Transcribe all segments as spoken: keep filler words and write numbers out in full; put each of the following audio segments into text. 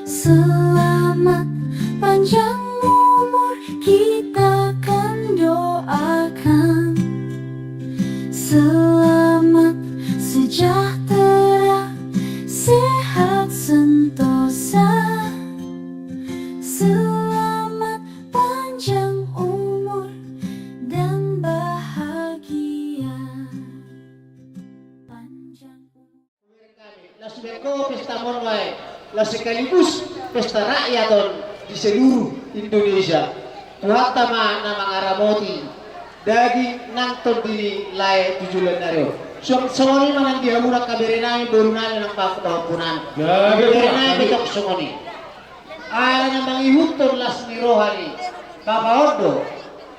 Selamat panjang umur kita kan doakan. Selamat sejahtera, sehat sentosa. Selamat panjang umur dan bahagia. Panjang umur. Las mengko pesta monwai, las sekaligus pesta rakyat on di seluruh Indonesia. Tuhanta ma na mangaramoti daging nang tondi ni lae tu joloan ni ari on. Suang songon i ma nang di hamu angka bere nami, boru nami nang pahompu nami. Bere nami tong songon i. Ala na mangihuthon las ni roha ni bapa on do,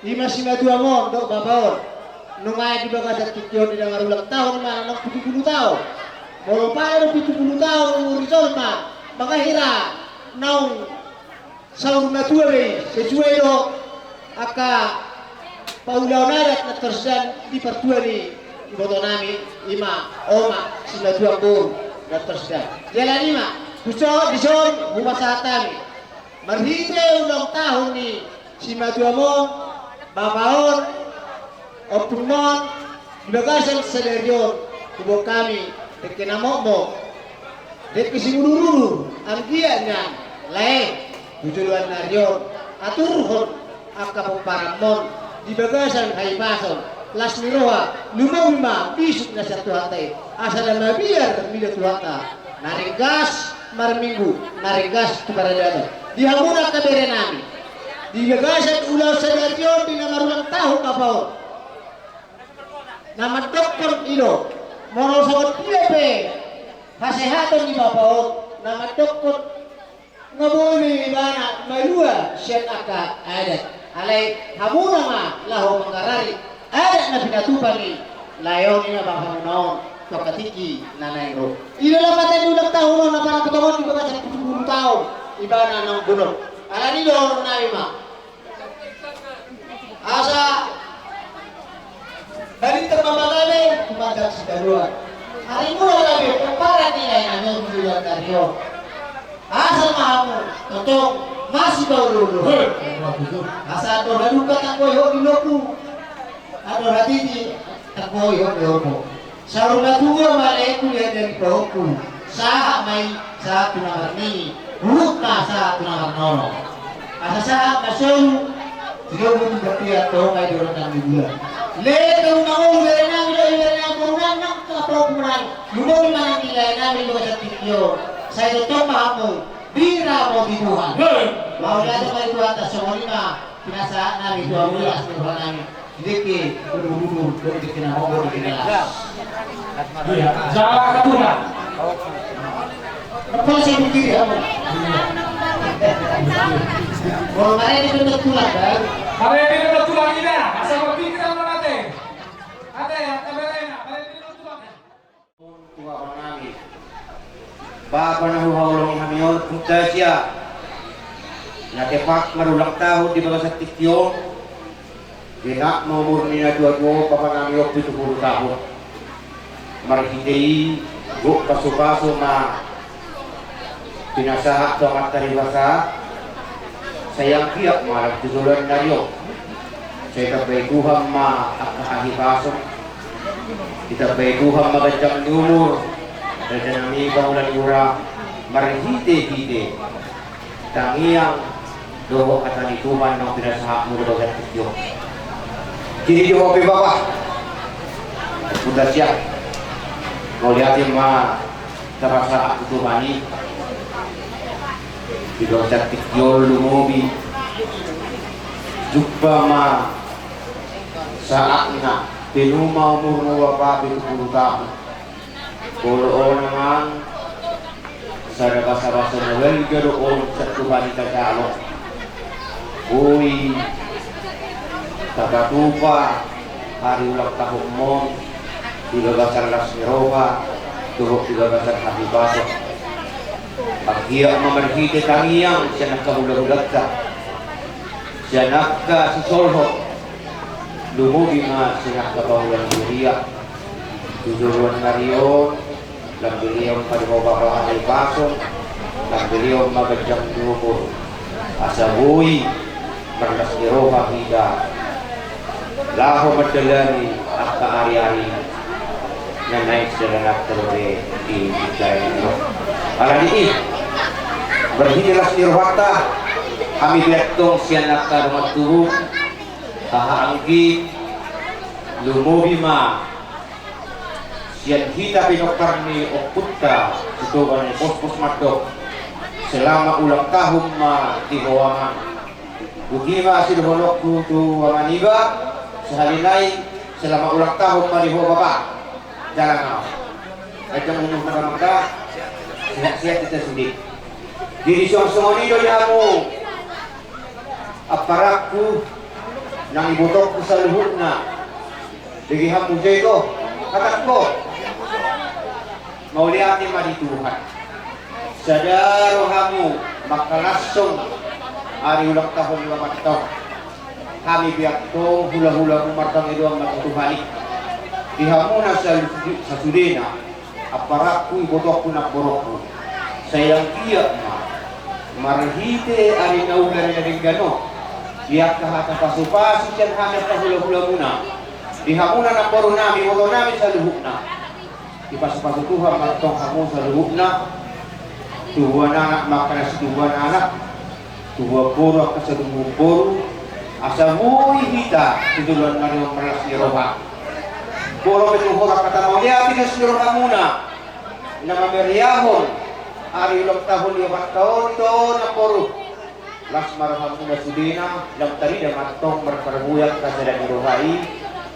i ma simatua on dohot bapa on. Nunga di bagasan tingki on di na marulang tahun ma naung pitu pulu tahun. Molo pala do pitu pulu tahun umur ni jolma, mangahira naung saur matua be i, sesuai do angka paulaon adat na tarsuan di partua ni iboto nami, i ma oma simatua boru na tarsuan. Jala i ma, huso dison hupasahat hami marhite ulang tahun ni simatua on, bapa on, ompung on, di bagasan sadari on huboan hami dengke na mokmok, dengke simudurudur, anggiat nian lae tu joloan ni ari on aturhon angka pomparanmon di bagasan hahipason, las ni roha, lumobi ma bisuk na sian Tuhanta i, asa na mabiar mida Tuhanta, na ringgas marminggu, na ringgas tu paradaton. Di hamuna angka bere nami, di bagasan ulaon sadari on di na marulang tahun bapa on, na mandokkon i do, molo songon dia pe hasehaton ni bapa on, na mandokkon nga boi be ibana malua sian angka adat. Alai hamuna ma laho manggarari adat na pinatupa ni lae on, i ma bapamuna on tu angka tingki na naeng ro. I do lamatan ni ulang tahun on, na parapot on di bagasan pitu pulu tahun ibana naung godang. Alani i dohonon nami ma, asa balintang ma pagabe, tumandang sitadoan. Ari mula gabe pomparan ni lae nami on di joloan ni ari on. Asa ma hamu tongtong masipaolooloan. Asa andor halumpang tanggoi ho di lombu, andor hatiti tanggoi ho di horbo. Saur matua ma laengku di hami pahompu, sahat ma i sahat tu na marnini, huhut ma sahat tu na marnono. Asa sahat ma solu, sidobut tu bapia tong ai doron nang di bulan. Lehon ma ngolu bere nami dohot ibere nami boru nami nang pahompu nami, lumobi ma nang di lae nami di bagasan tingki on. Sai tongtong ma hamu diramoti Tuhan. Mauliate ma di Tuhanta. Songon i ma pinasahat nami tu hamu, las ni roha nami. Dengke, bulu-bulu, dengke na hobo, dengke na las. Iya, jaga keturunan. Apa saya pikir ya? Kalau mereka itu tulang kan? Mereka itu tulang ini, asal berpikir sama nanti. Ada ya, kamera enak, mereka itu tulang. Tuhan nami, bapa na huhaholongi hami on, Punta Sia, na tepat marulang tahun di bagasan tingki on. Genap ma umur ni na tua-tua on, bapa nami on, pitu pulu tahun. Marhite i gok pasu-pasu ma pinasahat tu Amanta Debata. Sai anggiat ma laho tu joloan ni ari on, sai tambai Tuhan ma angka hahipason, ditambai Tuhan ma ganjang ni umur, raja nami Pangula ni Ura, marhite-hite tangiang dohot hata ni Tuhan naung pinasahatmu di bagasan tingki on. Jadi di ho pe bapa, Punta Sia, mauliate ma tapasahat tu Tuhan i. Di bagasan tingki on lumobi, jumpa ma saatna, penu ma umurmu bapa, pitu pulu tahun. Molo on amang, sada basa-basa na balga do on sian Tuhan i tajalo. Boi tapatupa ari ulang tahunmon di bagasan las ni roha dohot di bagasan hahipason. Anggiat ma marhite tangiang sian angka hula-hulanta, sian angka sisolhot, lumobi ma sian angka pangula ni huria. Tu joloan ni ari on, Lam dilehon ma di ho Bapa hahipason, lam dilehon ma ganjang ni umur, asa boi marlas ni roha hita laho mandalani angka ari-ari na naeng sidalananta dope di tingki on. Alani i, marhite las ni rohanta, hami pe antong sian angka dongan tubu, haha anggi, lumobi ma sian hita pinompar ni ompunta Sitoban Pospos mandok, selamat ulang tahun ma di ho amang. Botima sidohononku tu amaniba, sahali nai selamat ulang tahun ma di ho bapa. Jala na, ajang umur na mangga, sehat-sehat hita sude. Jadi songon i do di hamu, amparangku, nang ibotongku saluhutna. Jadi hamu jago, hatangku. Mauliate ma di Tuhan. Sada rohamu mangkalashon ari ulang tahun ni bapanta on. Hami pe antong hula-hulamu martangiang ma tu Tuhan i. Di hamuna sa-, sasudena, amparangku, ibotongku, namborungku. Sai anggiat ma marhite ari na uli, ari na denggan on, di angka hata pasu-pasu sian hami angka hula-hulamuna, di hamuna namborunami, ibotonami saluhutna. Dipasu-pasu Tuhan ma antong hamu saluhutna. Tubuan anak ma angka na situbuan anak, tubuan boru angka na situbuan boru, asa boi hita di joloan ni ari on marlas ni roha. Molo pe tung holan hata mauliate di las ni rohamuna na mameriahon ari ulang tahun ni bapanta on, ito namboru. Las ma rohamuna sudena, lam tarida ma antong marparbue angka sada ni roha i,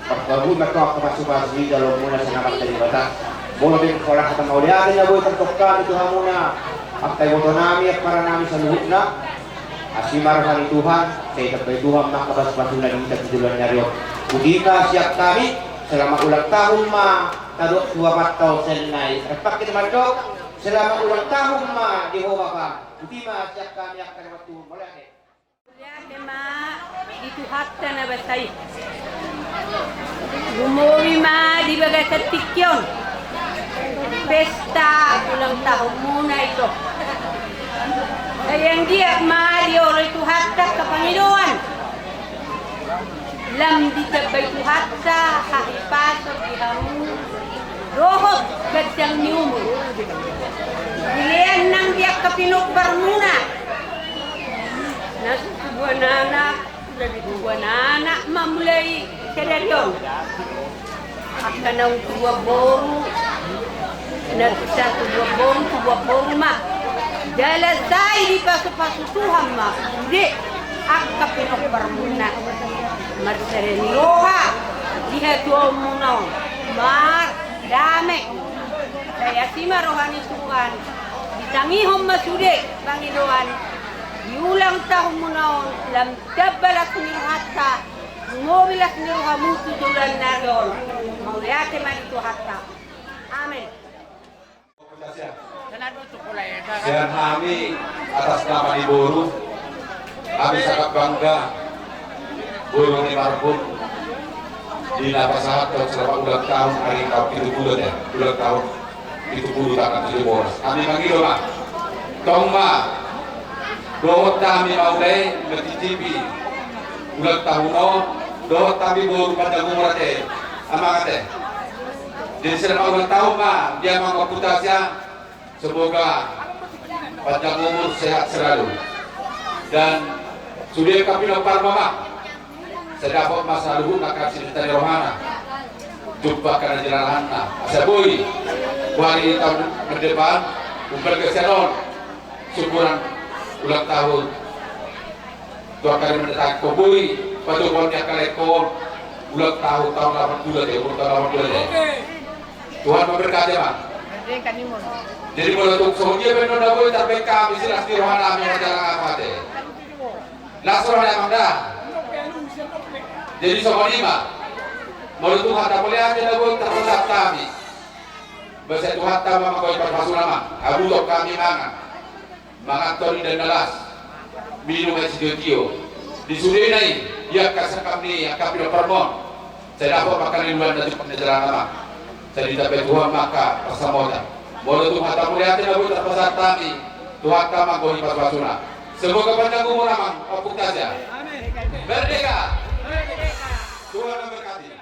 marparbue ma antong angka pasu-pasu i di jolo muna sian Amanta Debata. Molo pe holan hata mauliate na boi tangkok hami tu hamuna, angka ibotonami, amparannami saluhutna, asi ma roha ni Tuhan, sai tambai Tuhan ma angka pasu-pasuna di hita di joloan ni ari on. Botima sian hami, selamat ulang tahun ma tadok tu bapanta on sian nai. Rap hita mandok, selamat ulang tahun ma di ho bapa. Botima sian hami angka dongan tubu, mauliate. Mauliate ma di Tuhanta na basa i. Lumobi ma di bagasan tingki on pesta ulang tahunmuna ito. Sai anggiat ma dioloi Tuhanta angka pangidoan. Lam ditambai Tuhanta hahipason di hamu dohot ganjang ni umur. Dilehon nang di angka pinomparmuna na so tubuan anak, na so tubuan anak ma mulai sadari on. Angka naung tubuan boru, na so tubuan boru, tubuan boru ma. Jala sai dipasu-pasu Tuhan ma sude angka pinomparmuna. Marsada ni roha di hatuaonmuna on, mardame. Sai asi ma roha ni Tuhan, ditangihon ma sude pangidoan di ulang tahunmuna on, lam tamba las ni rohanta, lumobi las ni rohamu tu joloan ni ari on. Mauliate ma di Tuhanta. Amen. Sian hami, atas nama ni boru, hami sangat bangga, boru ni Marbun, di na pasahathon selamat ulang tahun ari tahun pitu pulu, ya, ulang tahun pitu pulu tanggal tujuh belas. Hami mangido ma, tong ma, dohot hami mauliate, mencicipi ulang tahun on, dohot hami boru panjang umur ate, amang ate. Jadi selamat ulang tahun ma di amang ompunta sia. Semoga panjang umur, sehat selalu. Dan sude angka pinomparmuna ma, sai dapot ma saluhutna angka sininta ni rohana, jumpa angka na jinalahanna. Asa boi, buat di tahun ke depan, umbalga sian on syukuran ulang tahun. Tuhan kami mendatang koboi, patuh kau ni angka lae kau, ulang tahun, tahun lapan pulu ate, umur tahun lapan pulu ate. Tuhan memberkati ma. Jadi molo tung songon dia pe na boi tarbaen hami silas ni rohanami manjalang apa ate. Las roha ni amang da. Jadi songon i ma. Molo tung hata mauliate na boi tarbaen hami. Basa Tuhanta ma mangkoi parpasuna ma. Hamu tong hami mangan. Mangan toni dan na las, minum aek sitio-tio. Di sudena i, di angka sangkap ni angka pinomparmon, sai dapot ma angka na niuluan na jumpang na jala na amang. Sai ditambai Tuhan ma angka pansamotan. Molo tung hata mauliate na boi tarpasahat hami tu Tuhan, manggohi pasupasuna. Semoga panjang umur amang, Ompu Tasya. Merdeka! Tuhan memberkati.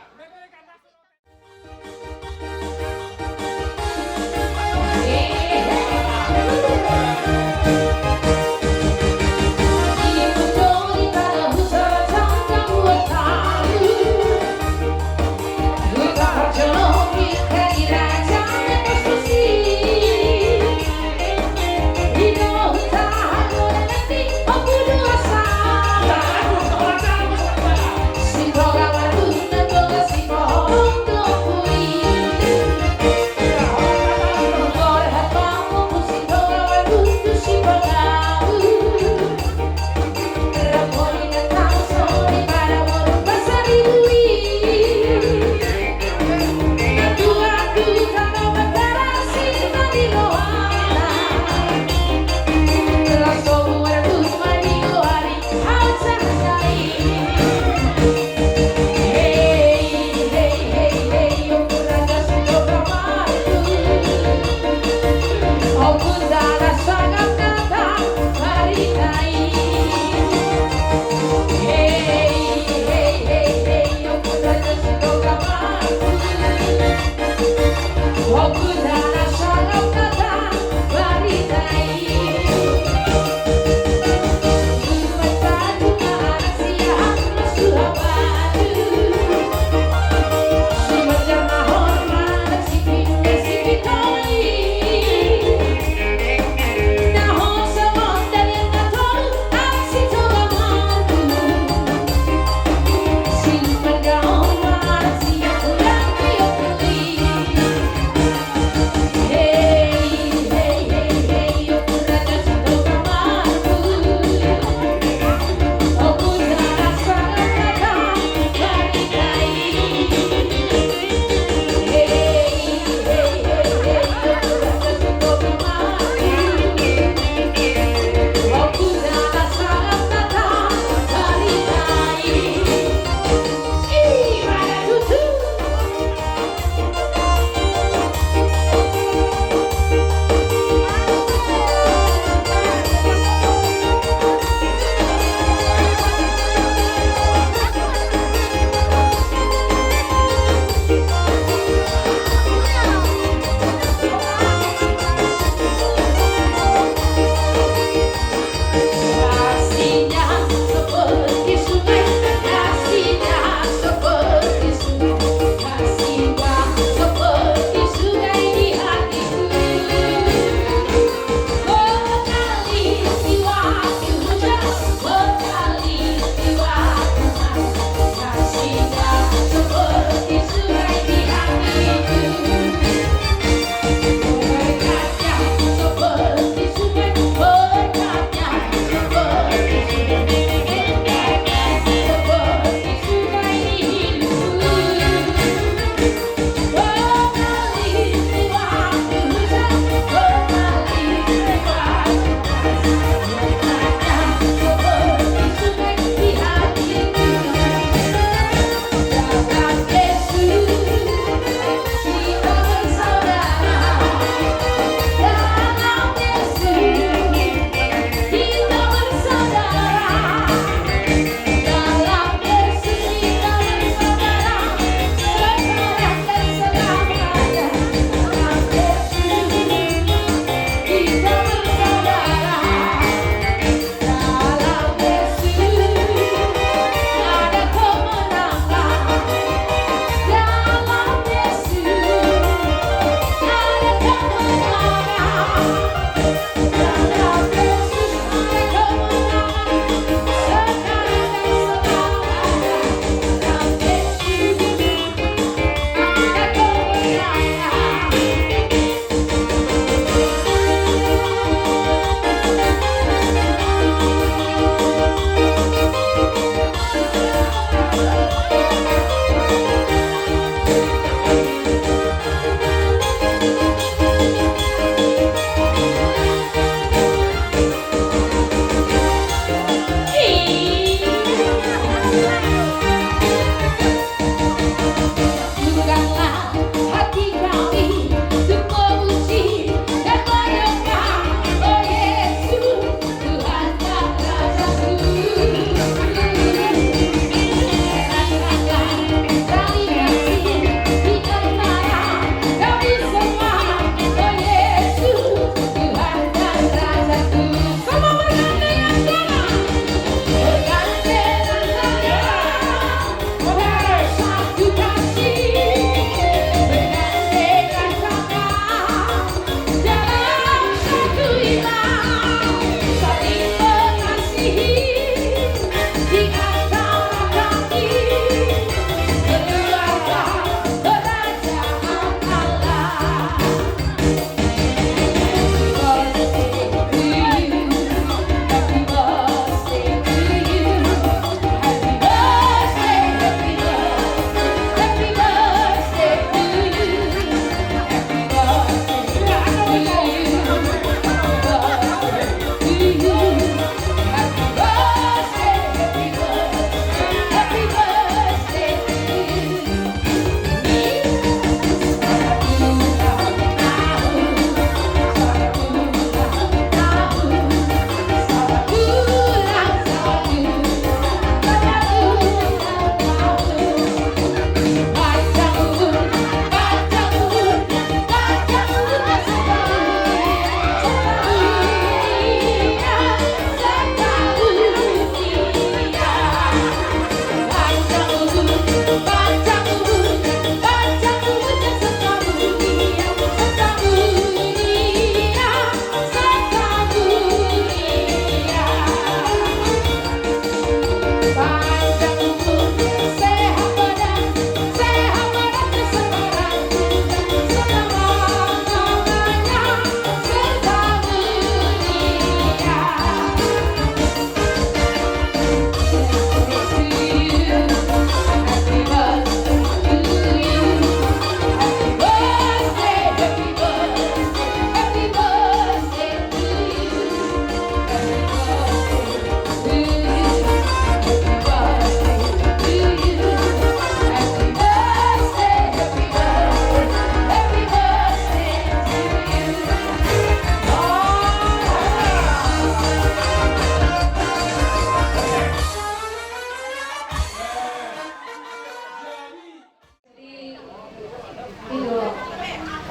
Ido,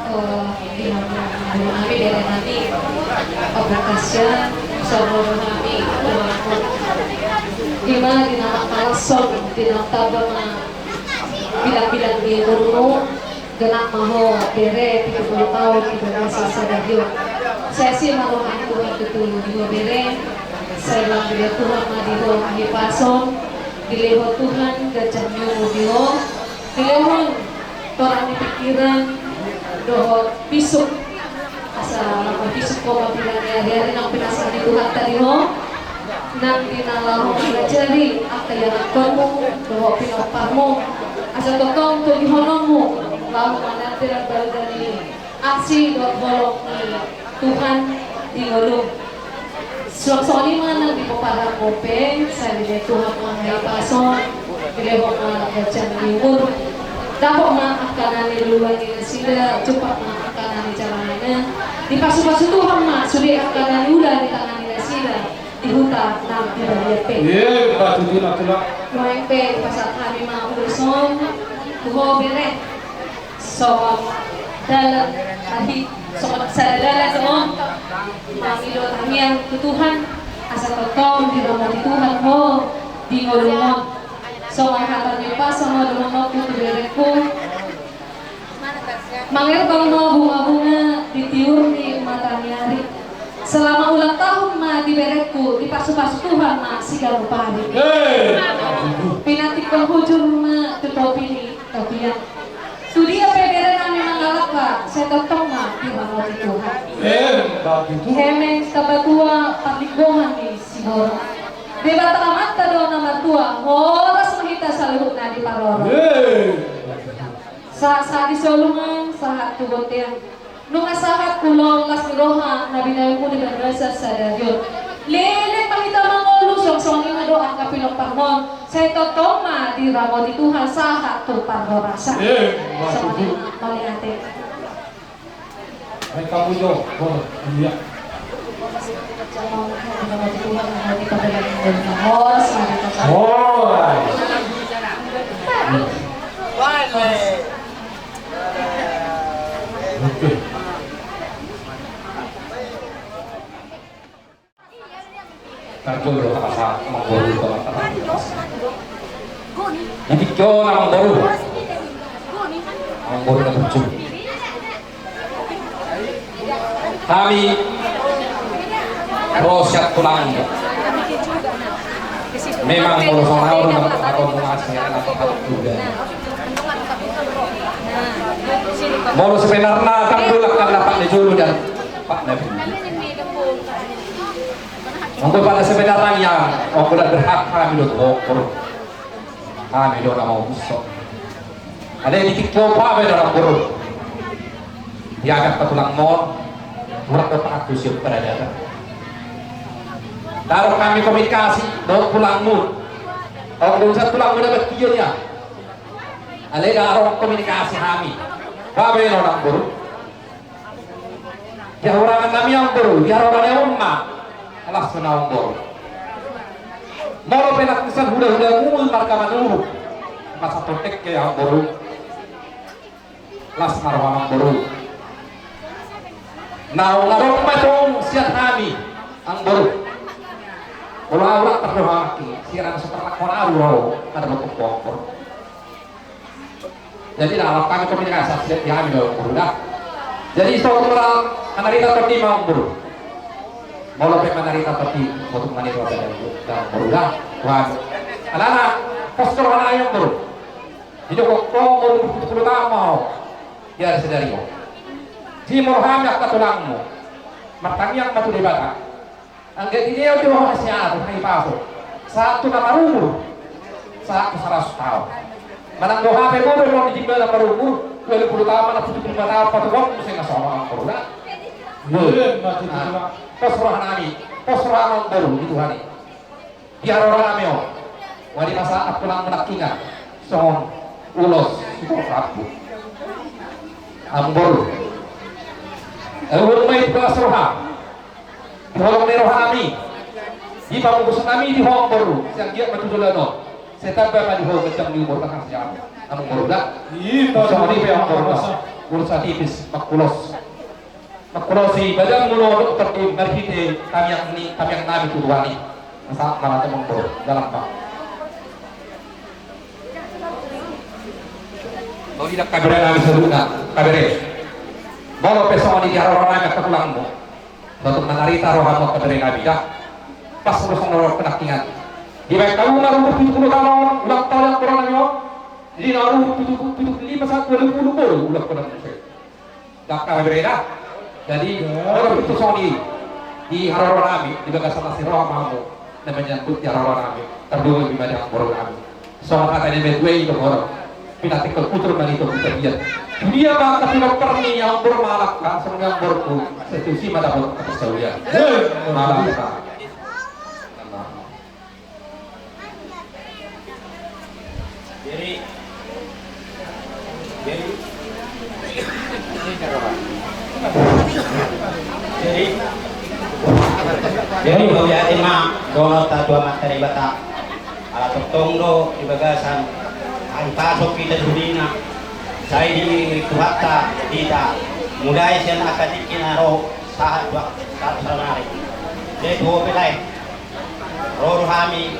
eh, di nami, di nami, dari nami, aplikasi, saudara nami, ima di nama kalason, di nama taba ma, bilang-bilang di umurmu, genap ma ho bere, pitu pulu taon, di bagasan sadari on. Sai asi ma roha ni Tuhan tutu di ho bere, sai lam dilehon Tuhan ma di ho hahipason, dilehon Tuhan ganjang ni umur di ho, dilehon torang ni pikiran, dohot bisuk. Asa lam bisuk ho ma pila ni ari-ari nang pinasahat ni Tuhanta di ho. Nang di na laho mangajari angka ianakhonmu dohot pinomparmu, asa tongtong togihononmu laho mananda balga ni asi dohot holong ni Tuhan di ngolum. Suang songon i ma nang di pomparanmu pe, sai dilehon Tuhan ma hahipason, dilehon ma ganjang ni umur. Dapot ma angka na niluluan ni nasida, jumpang ma angka na nijalanganna. Dipasupasu Tuhan ma sude angka na niula ni tangan ni nasida di huta nang di balian pe. Emma tutu, Tulang. Nuaeng pe dipasahat hami ma ulos on tu ho bere. Songon dalan, tadi, songon sada dalan do on mangido tangiang tu Tuhan, asa tongtong diramoti Tuhan ho di ngolum on. Songon hata ni umpasa ma dohononku tu berengku: Mangerbang ma bunga-bunga di tiur ni mataniari. Selama ulang tahun ma di berengku, dipasupasu Tuhan ma siganup ari. Pinantikhon hujur ma tu topi ni tapian. Tu dia pe bere nami mangalangka, sai tongtong ma diramoti Tuhan. Emma tutu. Heme Sabatua, parlinggoman ni siborok. Debata Amanta do na martua, horas ma hita saluhutna diparorot. Sahat-sahat di solu ma, sahat tu bontean. Nunga sahat ulaon las ni roha na binahenmu di bagasan sadari on. Leleng ma hita mangolu, suang songon i ma do angka pinomparmon. Sai tongtong ma diramoti Tuhan sahat tu parhorasan. Emma tutu. Songon i ma, mauliate. Baik, kamu jo. Oh, iya. Oh. Oke. Tarjolo, tangasa manggoru, tangasa. Jadi kau na manggoru. Manggoru na burju. Hami ro sian tulang. Memang molo songon au do na manggoru, na manggoru juga. Molo sebenarna kan tulak kan dapat di julu dan Pak Nabi. Molo pada sebenarna ia, molo berhak hami do tuhor. Hami do na mau muso. Ada di tiktok apa ada orang buruk. Diajak ke tulang mon, murah ke pengaku siap pada datang. Taruh kami komunikasi, do tulangmu. Orang dulu satu tulangmu dapat video dia. Ale daro komunikasi hami. Babe no nang boru. Dihahurangan nami amboru, dihahurangan ni omma. Alas na amboru. Molo pe nangkisan huda-huda mulu marga Manurung. Masa tondek ke amboru. Las ma roha amboru. Naung adong ma tong sian hami amboru. Molo au rap tardohaki, sirang so tarlak hona au ro, kada botok botok. Jadi dalam kami komunikasi siap di hami do amboru da. Jadi so tumara manarita tondi ma amboru. Molo pe manarita tondi, so tumara manarita tondi da amboru da. Tuhan. Alana, pos roha nami amboru. Di jokok to, molo pitu pulu taon ma ho. Di ari sadari on. Di molo hami angka tulangmu. Martangiang ma tu Debata. Anggiat dilehon do ho hasiaton, hahipason. Sahat tu na marumur. Sahat tu saratus taon. Manang do hape molo ro di jimma na marumur. Dua pulu taon, manang pitu pulu lima taon, patupahon muse na songon on, amboru da. Pos roha nami. Pos roha nami amboru di Tuhan i. Di haroro nami on. Wali masa aku nang menangkingan. Songon ulos sitongka rambu. Amboru. Amboru ma i tu las roha. Di holong ni roha nami. Di pamungkus nami di ho amboru. Sai anggiat ma tu joloan on. Sai tamba ma di ho ganjang ni umur, tangkas jam. Amangboru da. Songon i pe amangboru da. Ulos na tipis, mangkulos. Mangkulosi badanmu do, dokter, di marhite tangiang ni, tangiang nami tu Tuhan i. Asa manat amangboru, dalam ma. Songon i da, kabere nami saluhutna, kabere. Molo pe songon i di haroro nami angka tulangmu, tung manarita rohamu, kabere nami da. Pas ulos na ro penangkingan. Dibaen hamu ma umur pitu pulu taon, ulang taon ni amangboru nami on. Jadi na umur pitu, pitu pulu lima sahat ualu pulu, baru ulang taon nami. Ndang, kabere da. Jadi, molo pe tung songon i di haroro nami, di bagasan asi roha ma hamu na manyambut di haroro nami, tardongan ma di amangboru nami. Songon hata ni natuatua i do, molo pinantikhon utur ma ni togu tabiat. Dia ma angka pinompar ni amangboru, mangalangka songon i amangboru, sai tusi ma dapot haporseaon. Mangalangka. Jadi, jadi, jadi, jadi, mauliate ma dohononta tu Amanta Debata. Ala tongtong do di bagasan hahipason hita di hulina, sai diiring Tuhanta hita, mulai sian angka tingki na ro sahat tu angka saonari. Jadi, tu ho pe lae. Ro do hami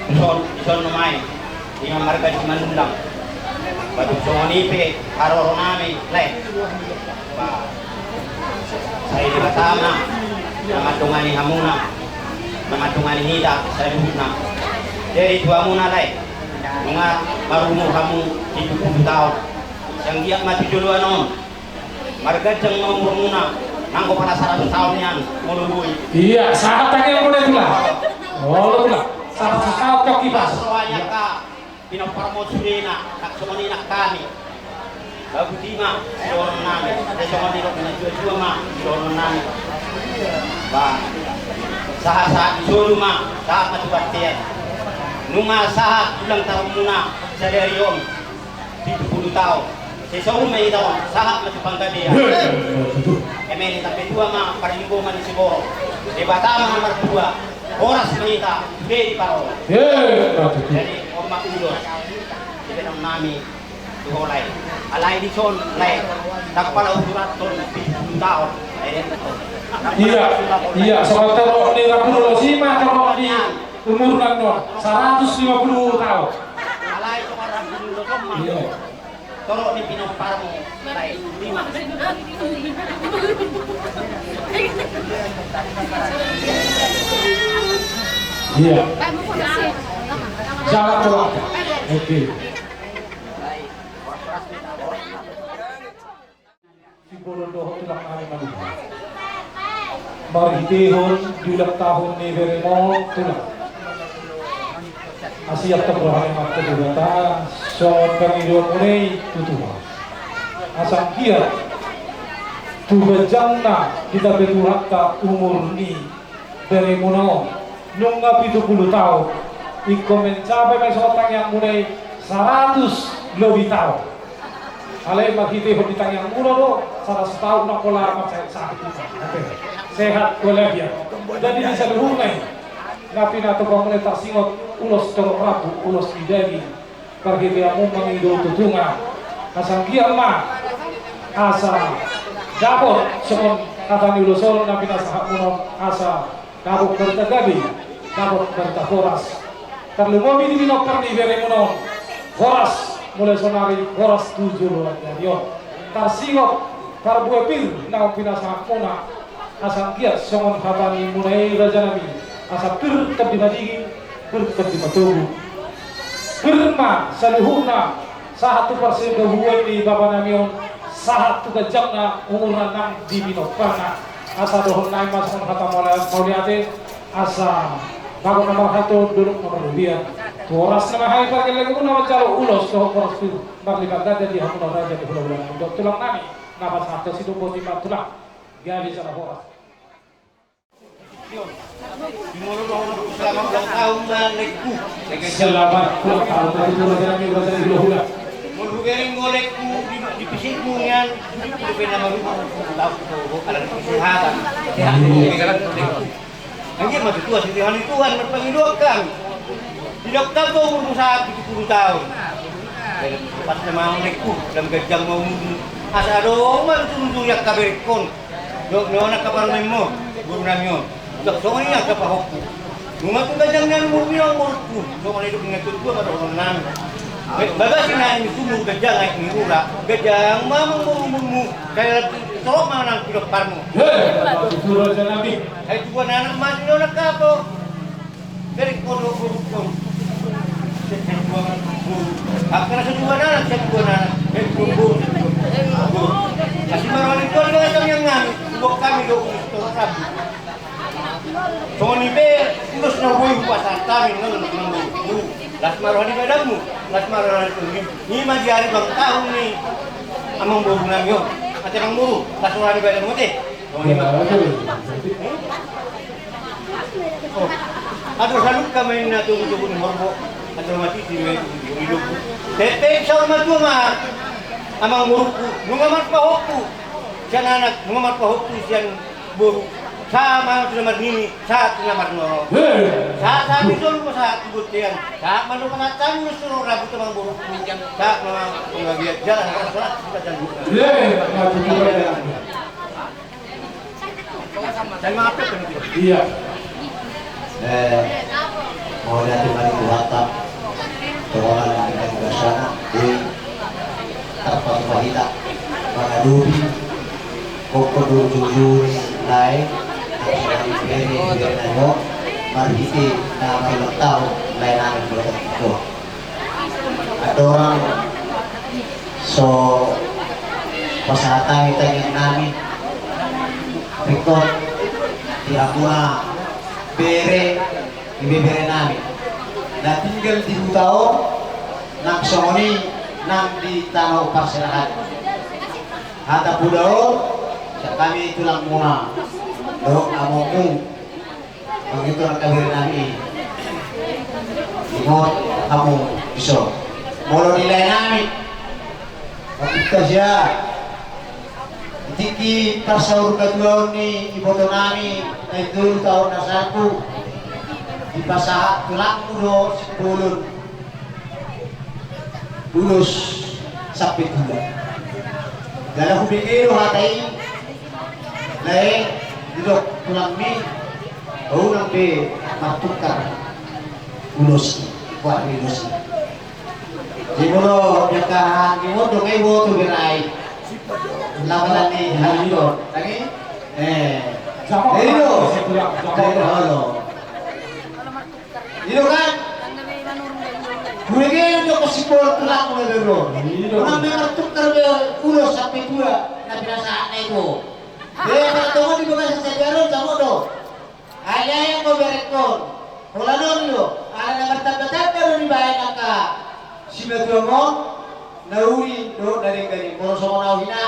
dison, dison nuaeng, di marga Simanullang. Ba tung songon i pe haroro nami, lae. Ba, sai Debata ma na mandongani hamuna, na mandongani hita saluhutna. Jadi tu hamuna, lae, nunga marumur hamu pitu pulu taon. Sai anggiat ma tu joloan on marganjang ma umurmuna, nanggo pala saratus taon nian molo boi. Iya, sahat tangiangmuna, Tulang. Olo, Tulang. Saratus taon, Tulang, kipas. Rohana angka pinomparmu sudena, nang songon i nang hami. Ba boti ma sidohonon nami, nang songon i dohot natuatua ma sidohonon nami. Ba, sahat-sahat ni solu ma, sahat ma tu bontean. Nunga sahat ulang taonmuna sadari on. Pitu pulu taon. Sai saur ma hita on, sahat ma tu panggabean. Eme ni tambetua ma parlinggoman ni siborok. Debata ma na martua. Horas ma hita, be di parorot. Jadi, on ma ulos. Dibaen nami tu ho, lae. Alai dison, lae, ndang pala husurathon pitu pulu taon. Iya, iya, songon torop ni rambu ulos i ma torop ni umurna on, saratus lima pulu taon. Alai songon rambu ulos on ma. Iya. Torop ni pinomparmu, lae, lima. Iya. Jangan telat. Oke. Sibolon dohot tulang nami, marhitehon di ulang tahun ni berem on, tulang, asi antong roha ni Amanta Debata songon pangidoanmuna i tu Tuhan. Asa anggiat tu ganjangna ditambai Tuhanta umur ni beremuna on, nunga pitu pulu taon, ingkon mencapai ma songon tangiangmuna i saratus lobi taon. Alai marhitehon di tangiangmuna do, saratus taon na pola marsahit-sahit hita. Oke. Sehat walafiat. Jadi di saluhutna i, na pinatupa muna i, tarsingot ulos torop rambu, ulos ni daging, parhitean hamu mangido tutungan. Asa anggiat ma, asa dapot songon hata ni ulos on na pinasahatmuna on, asa dapot barita gabe, dapot barita horas. Tarlumobi di pinompar ni beremuna on, horas mulai sonari, horas tu joloan ni ari on. Tarsingot parbue pir naung pinasahatmuna, asa anggiat songon hata nimuna i, raja nami, asa pir tondi madingin, pir tondi matogu. Pir ma saluhutna, sahat tu parsidohoon ni bapa nami on, sahat tu ganjangna umurna nang di pinomparna. Asa dohonon nami ma songon hata mauliate, asa bagot na marhalto, dolok na marlebeian. Tu horas na ma hami pargellengunmuna manjalo ulos dohot horas tu marlipat ganda di hamuna raja ni hulahula nami dohot tulang nami. Na pasahathon sidung boti ma, tulang. Gabe jala horas. Selamat ulang tahun, Lekku. Selamat ulang tahun, Lekku. Molo hubereng do, Lekku, di, di pisikmu nian, di, di, di, kesehatan. Anggiat ma tu Tuhan, setihan ni Tuhan marpangidoan hami. Dilehon Tuhan umurmu sahat pitu pulu taon. Pas na mangan lekku, dang ganjang ma umurmu. Asa adong ma tunturi angka berengkon. Dok ni on angka parumaenmu, boru nami on. Dok songon i angka pahompu. Nunga tung ganjang nian umurmu i amang borungku. Songon i dok ni na tua-tua ma dohonon nami. Bagas i na ni sumur ganjang aek ni rura. Ganjang ma amang boru umurmu. Sai torop ma nang pinomparmu. Hei, tutu raja nami. Sai tubuan anak ma ni on angka apo. Berengkon do borungkon. Sai tubuan boru. Angka na sai tubuan anak, sai tubuan anak. Sai tubuan boru, sai tubuan boru. Asi ma roha ni Tuhan do na tangiang nami. Tubuan hami do ulos torop rambu. Songon i pe ulos na boi hupasahat hami nang amang boru. Las ma roha ni badanmu, las ma roha ni tondi. I ma di ari ulang tahun ni amang boru nami on. Ate amang boru, las roha ni badanmu ate. Songon i ma. Adong saluhut ma inna togu-togu ni horbo. Adong mati di me togu-togu ni lombu. Tete saur matua ma amang borungku. Nunga marpahompu sian anak, nunga marpahompu sian boru. Sahat ma tu na marnini, sahat tu na marnono. Sahat hami solu ma sahat tu bontean. Sahat ma dohot hami ulos torop rambu amang borungku. Sahat ma panggabean jala sahat ma sahat tu hita jala. Ia. Eh, mauliate ma di Tuhanta. Torang na di basana, di tarpatupa hita mangadopi gokhon dohot ujung-ujung ni lae, bere, bere na nyo, marhite na marulang tahun lae nami. Molo tung adong so pasahat hami tangiang nami, ringkot di hamuna bere, ibebere nami na tinggal di huta on, nang songon i nang di tano parserahan. Hata poda on sian hami tulangmuna dohot amomu. Begitu angka bere nami. Ingot hamu dison. Molo di lae nami, otik ta sia. Di tingki parsaurgatuaon ni iboto nami, na i tolu taon na salpu, dipasahat tulangmu do Simbolon ulos sampe tua. Jala hubege do hata i, lae, didok tulangmi, unang be martukar ulos i, goar ni ulos i. Jadi molo diangka hami on do nga iboto bere i. Lama lani hami do. Lagi? Eh. Jadi do. Jadi do, halo. I do kan? Hubege do Simbolon tulangmu na bere on. Unang be martukar be ulos sampe tua na pinasahatna i do. Be, molo tongon di bagasan sadari on samo do. Ai, ai, anggo berengkon. Holan on do. Ala na martamba-tamba do dibaen angka simatuam on. Na uli dohot na denggan i. Molo songon au hina,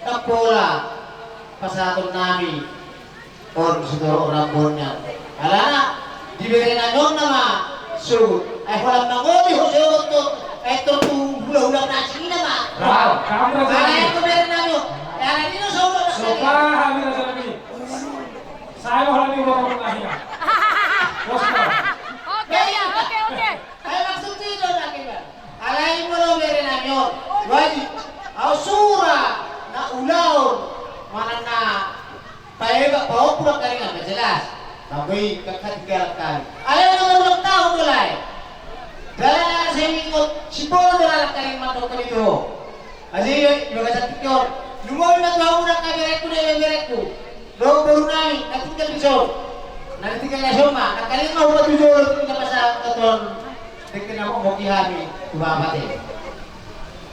ndang pola pasahaton nami on sitorop rambu on nian. Alana di bere nami on nama sogot. Ai holan mangoli ho sogot tu, ai tor tu hula-hula na asing i nama. Alai tu bere nami on. Alai i do sogot. Sopa hami raja nami. Saya holan di ulang tahun lahir. Bos. Oke, ya, oke, oke. Ai maksud i do na kira. Alai molo bere nami on, wajib. Au sura na ulaon manang na paebak pahompu nangkaningan ma jelas. Tamba i kakati galak kami. Alai na marulang tahun do lae. Jala na sai ingot Simbolon do nangkaningan mandok i do. Asi i do i bagasan tingki on. Lumobi ma tu hamu nangka berengku dohot ibeberengku. Dohot boru nami na tinggal dison. Na tinggal na son ma nangkaningan ma hupatujolo tingki na pasahat tu on. Dengke na manggohi hami tu bapa te.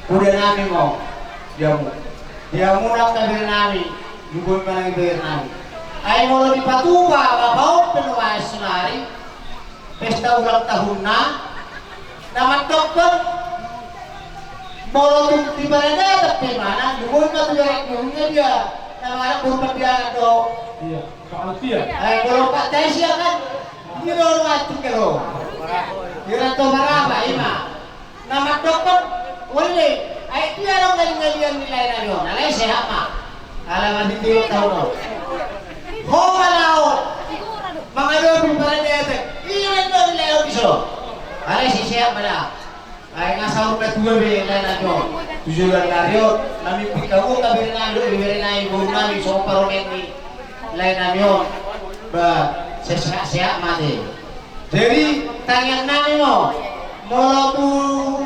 Poda nami ma on di hamu. Di hamu nangka bere nami. Lumobi ma nang ibebere nami. Ai molo dipatupa bapa on pe nuaeng sonari pesta ulang tahunna, na mandokkon molo tung di paradaton pe manang, lumobi ma tu berengku, nunga dia na manang boru Pandiangan do. Ia, Pak Alfian. Ai molo Pak Taisia kan, dia do nuaeng tinggal ho. Di Rantau Maraba i ma. Na mandokkon, wali, ai dia do ngali-ngalian ni lae nami on, alai sehat ma. Ala marhite ulang tahun on. Ho ma laho mangadopi paradaton, i ma do ni lae on dison. Alai sai sehat ma da. Ai nga saur matua be lae nami on tu joloan ni ari on, na mimpit hamu angka bere nami dohot ibebere nami, boru nami, songon parumaen ni lae nami on. Ba, sehat-sehat ma ate. Jadi tangiang nami ma, molo tu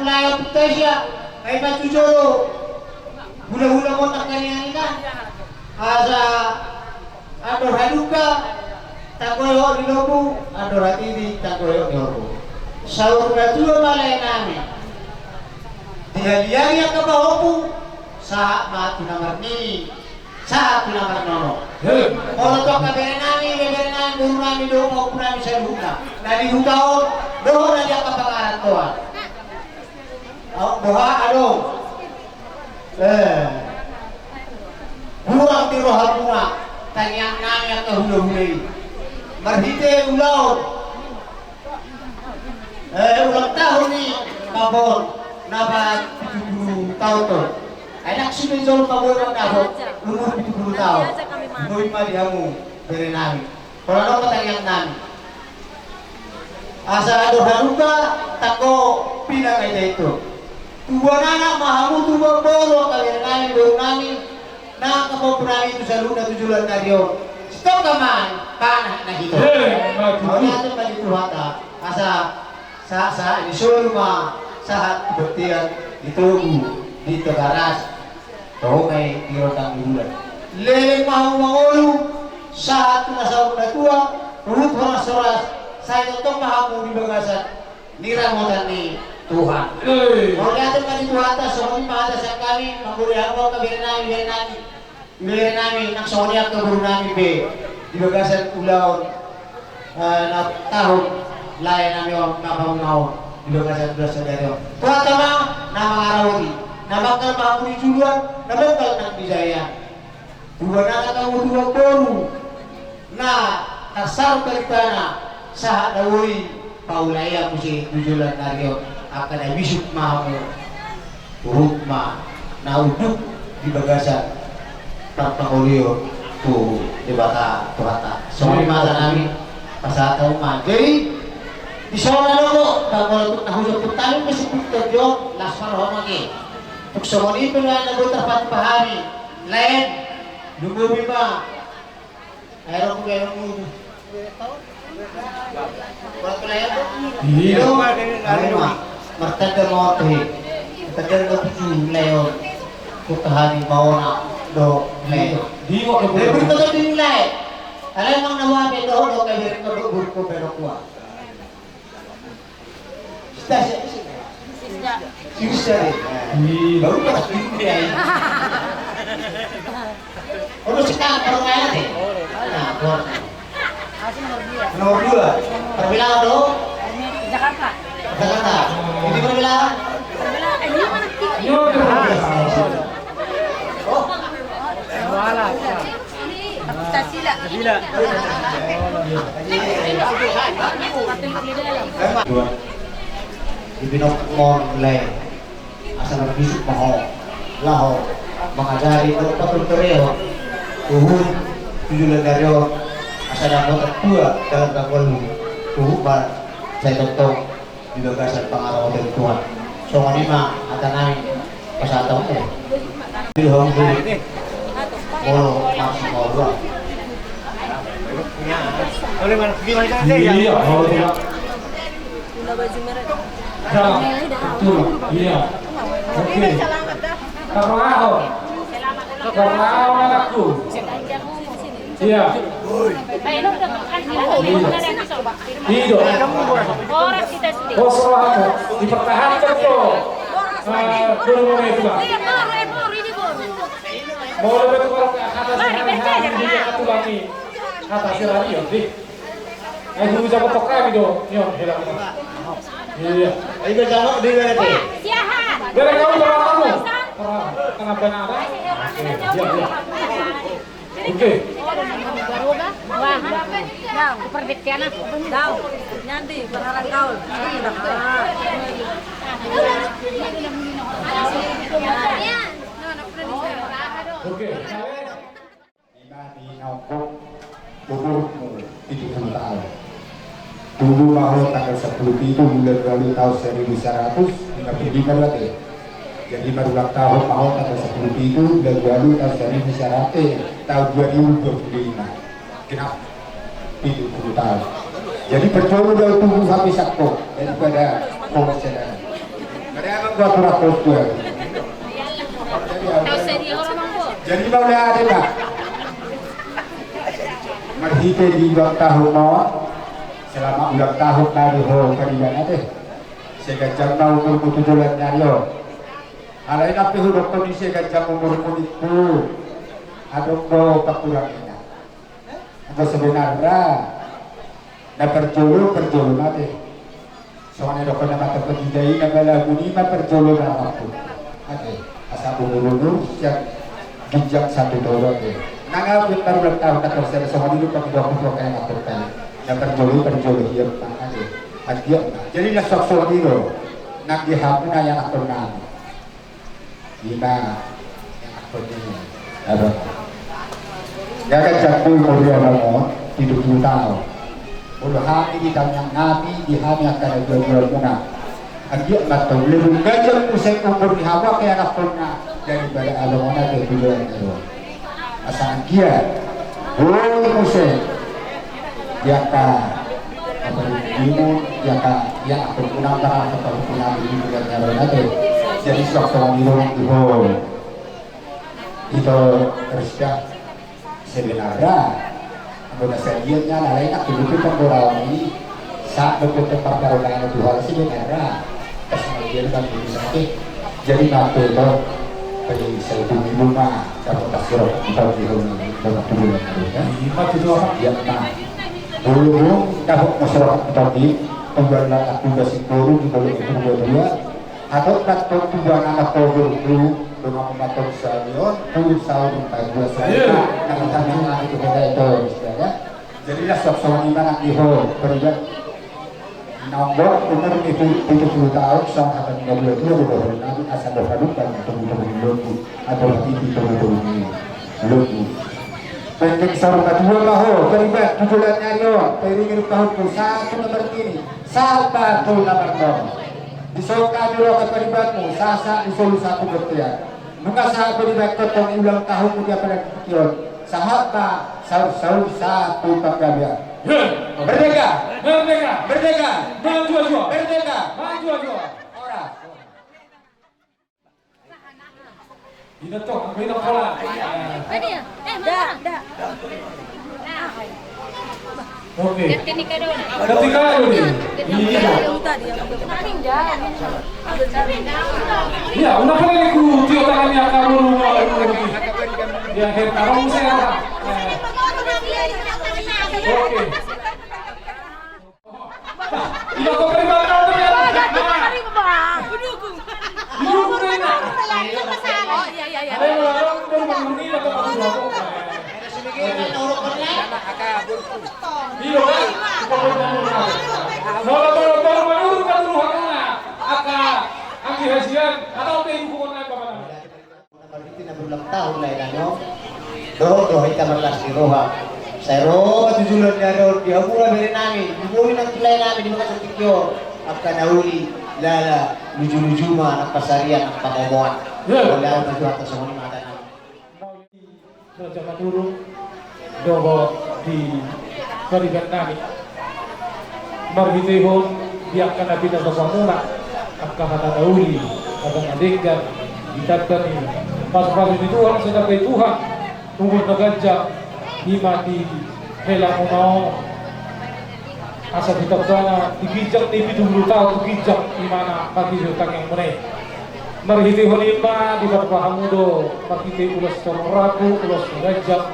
lae on tu Tasik, ai ma tu jolo hulahula ma on tangiang i kan. Asa andor halumpang tanggo eok ni lombu, andor hatiti tanggo eok ni horbo. Saur matua ma lae nami, dihaliangi angka pahompu, sahat ma tu na marnini, sahat tu na marnono. Molo tu angka bere nami, ibebere nami, boru nami dohot pahompu nami saluhutna, na di huta on dohot na di angka pangarantoan, boha adong. Eh, hurang di rohamuna tangiang nami angka hulahula i marhite ulaon, eh, ulang tahun ni bapa on na pitu pulu taon do. Ai ndang sude jolma boi mandapot umur pitu pulu taon. Boi ma di hamu bere nami. Holan on ma tangiang nami. Asa andor halumpang tanggo pinangido i tu. Tubuan anak ma hamu, tubuan boru angka bere nami, boru nami, nang angka pahompu nami tu saluhutna tu joloan ni ari on. Sitongka ma i, panah na hito. Mauliate ma di Tuhanta. Asa sahat-sahat ni solu ma sahat di bontean, di togu, di Tobaras. Toho ma i di rondang ni bulan. Leleng ma hamu mangolu sahat tu na saur matua, ruhut horas-horas, sai tongtong ma hamu di bagasan ni ramotan ni Tuhan. Mauliate ma di Tuhanta, songon i ma hata sian hami, mangolu hamu angka bere nami, bere nami, bere nami, nang songon i angka boru nami pe di bagasan ulaon, eh, na tahun lae nami on, na pauna on, di bagasan ulaon sadari on. Tuhanta ma na mangaramoti, na mangkal ma hamu di juluan, na mangkal nang di jaian. Tubuan anak hamu, tubuan boru, na tarsaur baritana sahat na boi paulai hamu muse tu joloan ni ari on, angka na bisuk ma hamu. Ruhut ma na unduk di bagasan parpangolion tu Debata Tuhanta. Songon i ma hata nami, pasahat hamu ma. Jadi di son adong do, molo tung na hujou pun tali mesti pun terjong las ma roha mage. Tung songon i pe na boi tarpatupa hami. Laen, lumobi ma. Aero ku beno mulu. Iyo. Aero ma. Martanda ma on tu he. Martanda ma on tu lae on. Kuta hami ma ona do lae. Di mo do. Beri kota di lae. Alai mang na wape do do kayak beri kota burko beno kuat. Sisa, sisa. Sisa. Sisa, ya. Iya. Baru pas dulu ya. Ono sekarang baru kaya deh. Nah, baru. Nomor dua. Perbilang do? Jakarta. Jakarta. Ini perbilang? Perbilang, eh, ini mana? Iya, iya. Oh. Wala. Pancasila. Pancasila. Tuan, di pinokmon le, asa marbisuk ma ho, laho mangajari dohot paturturehon tu joloan ni ari on, asa dang ho tartua dalan na ngolu, huhut ma sai tongtong di bagasan pangarantoan ni Tuhan. Songon i ma hata nami pasahaton. Di hong dulu. Molo masih mau dua. Iya, molo dua. Nah, betul. Iya. Oke. Kapalaho. Kapalaho anakku. Iya. Ido. Horas kita sini. Horas rohamu. Dipertahankan tuh. Eh, dulu mau itu, Bang. Mau lebih tukar kata sehari-hari, dia kata Bang ini. Kata sehari, ya, deh. Eh, dulu jago peka gitu. Yo, heran. Iya. Ayo, jago di mana, deh? Siahan. Dari kamu berapa kamu? Kenapa nada? Iya, iya. Oke. Wah, perdektiana. Dau, nanti berharap kau. Oke. Ima di naung gok umurmu pitu pulu taon. Tu Dulu ma ho tanggal sepuluh pitu bulan dua puluh tahun seribu sembilan ratus lima puluh lima berarti. Jadi baru ulang tahun ma ho tanggal sepuluh pitu bulan dua puluh tahun seribu sembilan ratus, eh, tahun dua ribu dua puluh lima. Genap pitu puluh tahun. Jadi percuma dau tubuh habis aku daripada kau sedang. Ada apa gua kurang kau. Jadi mau ada, Pak. Marhite di ulang tahun ma, selama ulang tahun tadi ho pariban ate. Seganjang ma umurmu tu joloan ni ari on. Alai na pe hudokkon i seganjang umurmu ningku. Adong do pakurang ina. Anggo sebenarna na parjolo, parjolo ma ate. Songon na didokkon na mata pagidai na balamun i ma parjolo na rampung. Ate, asa umur-umur sian ginjang satu tolo ate. Nang au pe parulang tahun na torsian songon i do pangidokku tu angka ianakkon. Na parjolo i parjolo hian ma ate. Anggiat ma. Jadi na songon i do nang di hamu na ianakkon nami. Ima, ianakkon ni, aba. Ia ganjang do umur ni abang on, pitu puluh tahun. Molo hami di tangiang nami, di hami angka na dua-dua muna. Anggiat ma tong lebih ganjang muse umur ni hamu angka ianakkonna daripada abang on ate tu joloan ni ari on. Asa anggiat boi muse di angka apa, di angka, ia angka pahompu nami, angka pahompu nami di joloan ni ari on ate. Jadi songon i do nang di ho. Ito Rizka, sebenarna anggo na sadian na lain angka lupi panggoraon i. Saat berkumpul parparo na tu hal sebenarna. Pas kemudian kan bisa, oke. Jadi nanti itu, pada saya itu minum mah, saya mau kasih rokok, kita di rumah, kita mau dulu, ya. Iya, Pak. Dulu, kita mau kasih rokok, kita di, pembuat aku udah singkuru, di bawah itu, dua-dua. Atau tak tahu tujuan anak kau dulu, dengan memotong salion, tuh sahur, tak dua sahur, iya. Nah, kita yang itu, kita itu, ya. Jadi lah, sok-sok ini mana di ho, peribad. Nonggo umur pitu puluh tahun, songon hata ni na dua-dua do dohonon nami, asa dohot hadumpang togu-togu ni lombu, atau hatiti togu-togu ni lombu. Penting saur matua ma ho, pariban, tu joloan ni ari on, pairingi rupa hutku, sahat tu na martini, sahat ma tu na marnono. Di son hami roha paribanmu, sahat-sahat di solu sahat tu bontean. Nunga sahat pariban tongtong ulang tahunmu di apala di tingki on. Sahat ma saur-saur sahat tu panggabean. Merdeka! Merdeka! Merdeka! Maju, maju! Merdeka! Maju, maju! Horas! Ina tok, ina pola. Oke. Ketika dulu. Iya. Iya, una pala ni ku tio tangan ni angka boru. Iya, her, abang saya apa? Oke. Ina ko pariban na. Iya, iya, iya. Molo, molo, molo, molo, molo, molo, angka anggi hasian, atau pe hukuman apa namanya? Marhite na berulang tahun lae nami on. Dohot do hita marlas ni roha. Sai ro ma tu joloan ni ari on di hamu na bere nami, di boli nang tu lae nami di bagasan tingki on. Angka na uli, lala, luju-luju ma nang pasarian nang pangomoan. Mauliate ma tu Tuhanta, songon i ma hata nami. Raja Maduru, dohot di pariban nami. Marhitehon di angka na pinatupa muna, angka hata na uli, hata na denggan, ditanda ni pasu-pasu ni Tuhan, sai tambai Tuhan umur na ganjang, i ma di hela muna on. Asa ditandana di ginjang ni pitu puluh tahun tu ginjang, i ma na marhite tangiang muna i. Marhitehon i ma dipatupa hamu do marhite ulos torop rambu, ulos na ganjang.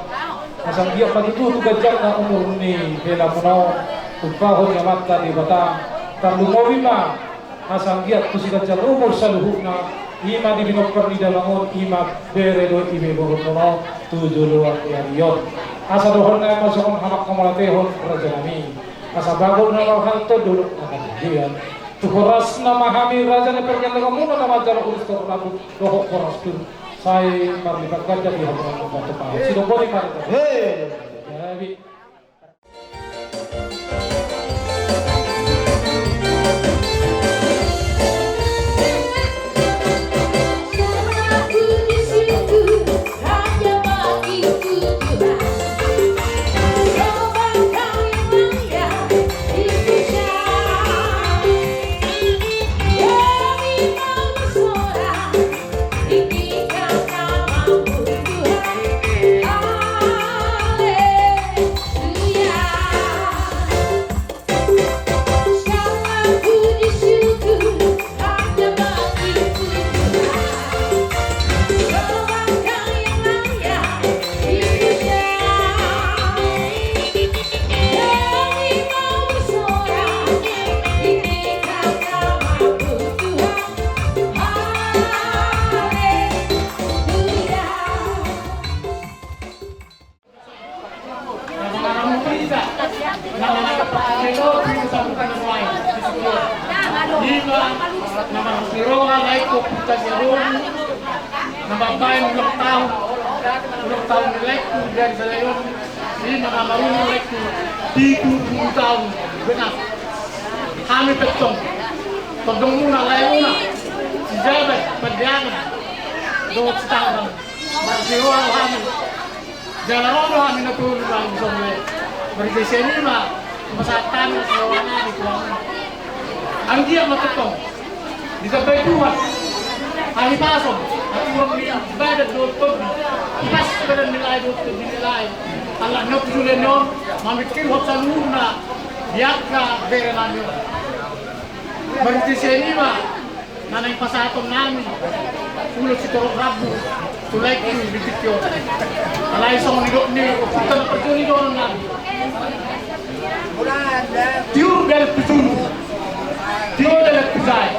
Asa anggiat ma tutu tu ganjangna umur ni hela muna on, tumpahon ni Amanta Debata. Tarlumobi ma asa anggiat tu siganjang umur saluhutna, i ma di pinompar ni damang on, i ma bere dohot ibebere muna on tu joloan ni ari on. Asa dohononna ma songon hamangka mauliatehon raja nami. Asa bagot na marhalto, dolok na marhitean. Tu horasna ma hami raja na pargellengmuna na manjalo ulos torop rambu dohot horas tu. Sai marlipat ganda di hamu na manjalo. Sidoboni ma raja. Hei. Jadi. Lae, laengku, jadi sada on, i ma na marumur laengku pitu pulu taon genap. Hami pe tong, tondongmuna, laemuna, Sijabat, Pandeangan dohot Sitanggang. Marsiroha hami. Jala ro do hami na tolu nangkin, lae. Marhite sian i ma pasahat hami na siroha nami tu hamuna. Anggiat ma tongtong ditambai Tuhan hahipason, hatiuron ni badan dohot tondi. Hipas badan ni lae dohot tondi ni lae. Ala ni on tu sude ni on mamingkirhon saluhutna di angka bere nami on. Marhite sian i ma na naeng pasahaton nami ulos sitorop rambu tu laengku di tingki on. Alai songon nidok ni ompunta na parjolo i dohonon nami. Tiur dalan tu julu, tio dalan tu jae.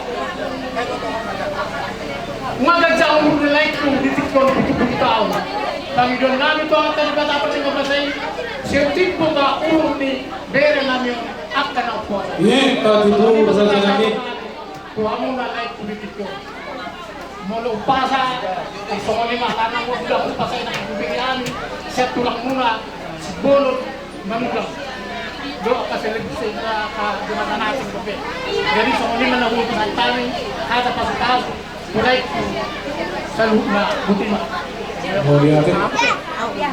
Nunga ganjang umur ni laengku di tingki on pitu pulu taon. Pangidoan nami tu Amanta Debata Parlinggoman Basa i, sai ro timbo ma umur ni bere nami on angka na umposo. Iya, tutu, tutu, tutu. Tu hamuna laengku di tingki on. Molo umpasa, eh, songon i ma, karena molo udah umpasa, enak dibege hami sian tulangmuna Simbolon Manurung. Dohot angka selebgram, angka jematan asing dope. Jadi songon i ma na hupasahat hami hata pasupasu tu laengku saluhutna. Boti ma. Mauliate. Iya.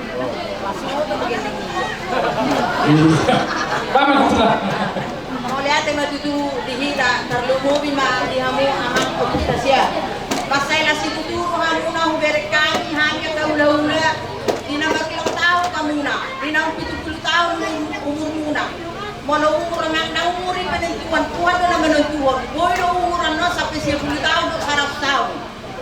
Paman, paman. Mauliate ma tutu di hita, tarlumobi ma di hamu amang ompunta sia. Mansai las situtu rohamuna hubereng hami, hami angka hulahula, di na marulang taon hamuna, di na umpitu pulu taon umurmuna. Molo umur, amang, na umur i penentuan, Tuhan do na manentuhon. Boi do umur annon sampe sia pulu taon dohot saratus taon.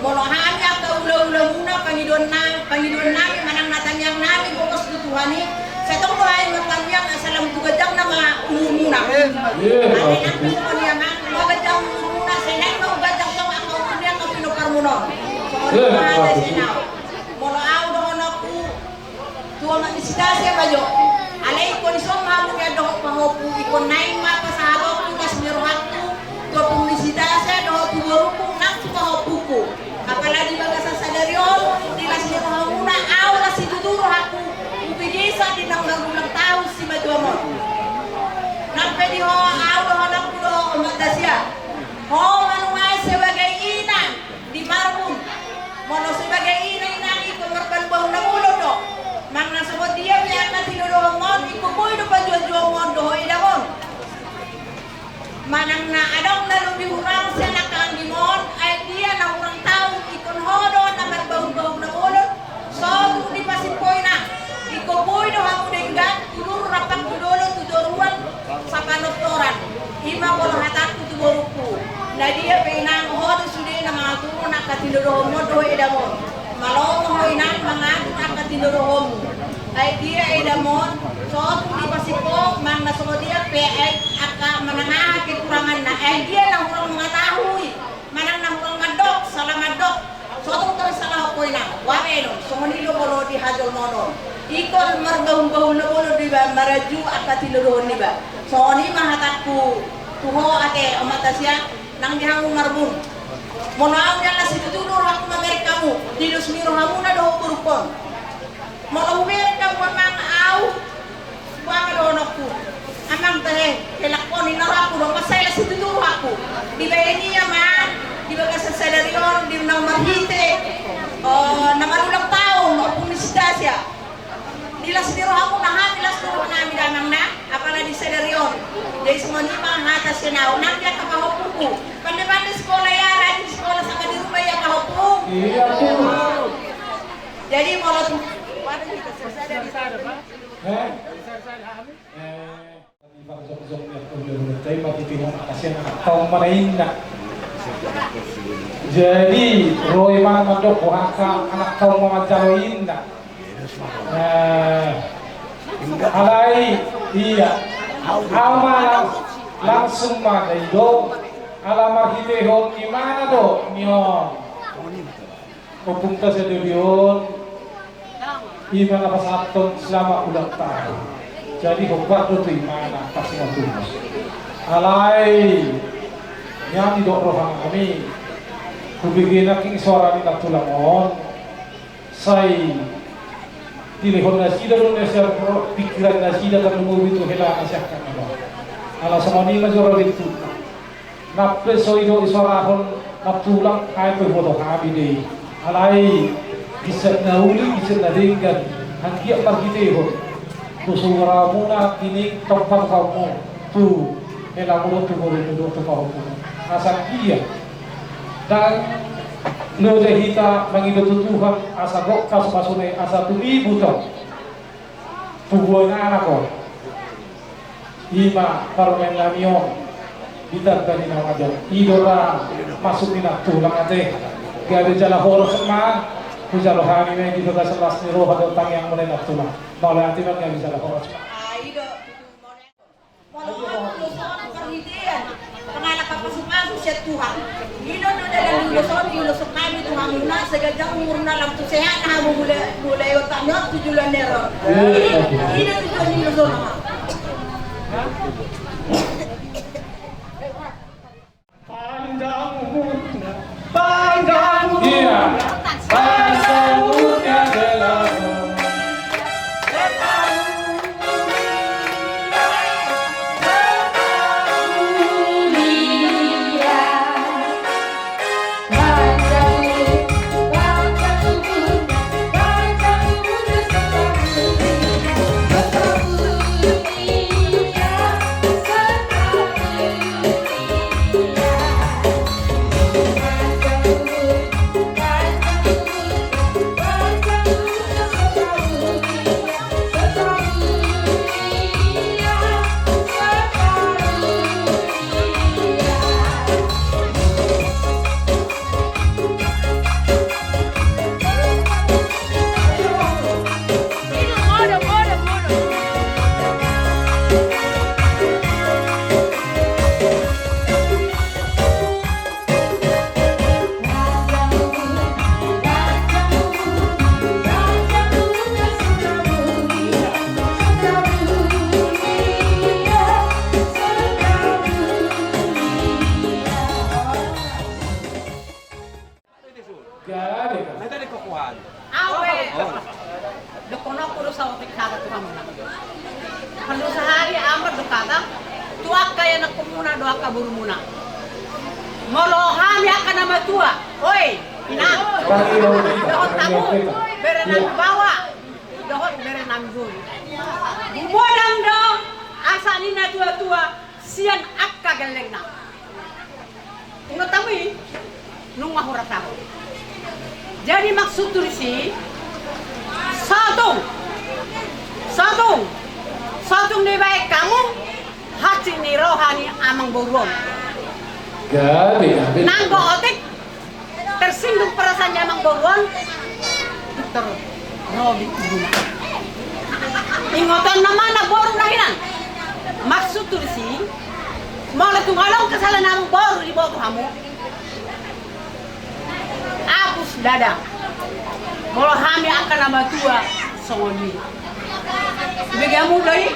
Molo hami angka hulahulamuna, pangidoan na, pangidoan nami manang na tangiang nami bokas tu Tuhan i, sai tong do hami martangiang asa lam tu ganjang nama umurmuna. Alai nang pe songon i, amang, molo ganjang umurmuna, sai naeng ma ganjang tong angka umur ni angka pinomparmuna on. Songon i ma hata sian ahu. Molo ahu dohononku, tu omak ni si Dasia ma jo. Alai ingkon dison ma hamu nian dohot pahompu, ingkon naeng ma pasahatonku las ni rohangku tu ompung ni si Dasia dohot tu borungku nang tu pahompungku. Apala di bagasan sadari on, di las ni rohamuna, ahu las situtu rohangku hubege sa di na marulang taon simatuam on. Nang pe di ho ahu dohononku do, omak Dasia. Ho ma nuaeng sebagai inang di Marbun. Molo sebagai inang, inang ingkon marbahulbahul na bolon do. Manang na songon dia pe angka tinodohonmon, ingkon boi do pajuajuaonmon dohot edaon. Manang na adong na lobi hurang sian angka anggimon, ai dia na hurang taon, ingkon ho do na marbahulbahul na bolon. So tung dipasimpoi, inang, ingkon boi do hamu denggan, tu lur rap tu dolok tu toruan sapanortoran. I ma molo hatangku tu borungku. Na dia pe, inang, ho do sude na mangaturhon angka tinodohonmon dohot edamon. Malo ma ho, inang, mangatur angka tinodohonmu. Ai dia edamon, so tung dipasimpoi, manang na songon dia pe, ai angka manang aha kekuranganna, ai dia na hurang mangatahui, manang na hurang mandok, sala mandok. So tung tarsalaho ho, inang, bahenon, songon i do molo di hajolmaon on. Ingkon marbahulbahul na bolon do iba, maraju angka tinodohon niba. Songon i ma hatangku tu ho ate, omak Dasia, nang di hamu Marbun. Molo ahu nian las situtu do rohangku mamereng hamu di dos ni rohamuna dohot borungkon. Molo hubereng hamu, amang, ahu, boha ma dohononku? Amang, tahe, helak on, ninna rohangku do, mansai las situtu rohangku. Dibahen i, amang, di bagasan sadari on, di na marhite, o, na marulang taon ompung ni si Dasia. Di las ni rohamuna, hami las do rohanami da, amang, na, apala di sadari on. Jadi songon i ma hata sian ahu, nang di angka pahompungku. Pandepande sikola, ia rajin sikola, sanga di rumah, ia, pahompu. Iya, betul. Jadi molo tu, eh? Eh, jadi ro i ma mandok, angka anak tau ma manjalo inna. Eh, alai, iya. Ahu ma lang-, langsung ma dai do. Ala marhitehon ni mana do, ni on. Ompunta sadari on, i ma na pasahathon selamat ulang tahun. Jadi hombar do tu i ma na pasingatungus. Alai, nian didok rohanami, hubege nangkin soara ni nantulang on, sai Dilehon nasida do na sian ro-, pingkiran nasida tarlumobi tu hela na siangkangan on. Ala songon i ma jolo bentukna. Nang pe so ido isorahon nantulang, ai pe huboto hami do i. Alai ginjang na uli, ginjang na denggan, anggiat marhitehon tu suramuna, tingki tompa hamu tu helamu dohot tu borumuna dohot tu pahomuna. Asa ia ndang loja hita mangido tu Tuhan asa gok pasu-pasuna i, asa tumibu tong tubuan anak on. I ma parumaen nami on. Ditanda ni na majo i do ra masuk ni nantulang ate. Gabe jala horas ma hujalo hami ma i di bagasan las ni roha dohot tangiangmuna i nantulang. Mauliate ma, gabe jala horas ma. Ah, i do. Molo hamu ulos on parhitean pangalaho pasu-pasu sian Tuhan, i do na dalan ni ulos on, diulosonhon hami tu hamuna, sai ganjang umurna, lam tu sehat hamu, mulai, mulai otak ni on tu joloan ni ari on. I do tujuan ni ulos on. Panjang umurmu, panjang umurmu. Iya. Panjang umurnya selalu. Gabe. Au pe. Dohononku do saotik hata tu hamuna. Parlu sahali au mandok hata tu angka ianakhonmuna dohot angka borumuna. Molo hami angka na matua, oi, inang, dohot hamu bere nami baoa dohot bere nami boru, humodang do asa ni na tua-tua sian angka gellengna. Ingot hamu i, nunga huratahon. Jadi maksudhu disi, sotung, sotung, sotung dibaen hamu hansit ni roha ni amangboru on. Gabe, gabe. Nanggo otik tersinggung perasaan ni amangboru on, Dokter Robi Guna. Ingoton nama na boru na hinan. Maksudhu disi, molo tung adong kesalahan amangboru diboto hamu, hapus dada. Molo hami angka na matua songon i. Bege hamu do i.